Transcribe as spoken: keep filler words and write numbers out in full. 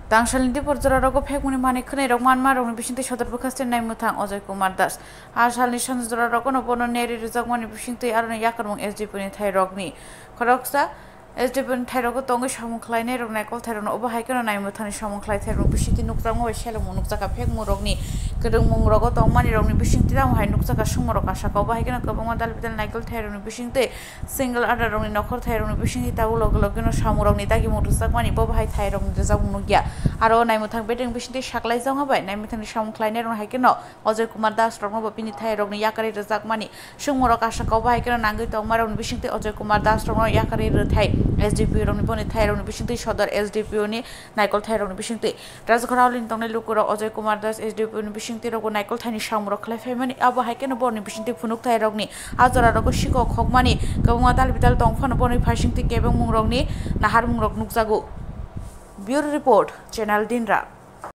Tangsalni dipor jora rogo phekmani manwi khwnwi rok manma rokni bisingtwi sodor bwkhaste naimwthang Ajoy Kumar Das. A salni sanjora rogono bono neri rwjakmani bisingtwi aroni yakarmung S D P ni thai rokni khoroksa S D P ni thai rogo tongwi samung khlainai rok naikol thai rokno obo hai kheno naimwthangni samung khlai thai rok bisingtwi nukjakma bai selengmung nukjakha phekmung rokni kwrwngmung rogo tongmani rokni bisingtwi tamo hai nukjakha sumorok asaka obo hai kheno kwbangma dal bidal naikol thai rokni bisingtwi single adar rokni nokhor thai rokni bisingtwi tabuk loge loge no samung rokni dagimung rwjakmani bo bahai thai rokni rwjakmung nukya. Aro naimwthang bedeng bisingtwi saklai jongma bai naimwthangni samung khlainai rok hai kheno Ajoy Kumar Das rokno bo bini thai rokni yakarwi rwjakmani sumorok asaka obo hai kheno nangwi tongma rokni bisingtwi Ajoy Kumar Das rokno yakarwi rwthai S D P O rokni boni thai rokni bisingtwi sodor S D P O ni naikol thai rokni bisingtwi Rajghorauli ni tongnai lukurok Ajoy Kumar Das S D P O ni bisingtwi rokbo naikol thaini samung rok khlai phaimani abo hai kheno borni bisingtwi phunuk thai rokni a jora rogo siko khokmani kwbangma dal bidal tong phano borni phaisingtwi kebengmung rokni naharmung rok nukjago. Bureau Report, Channel Dinra.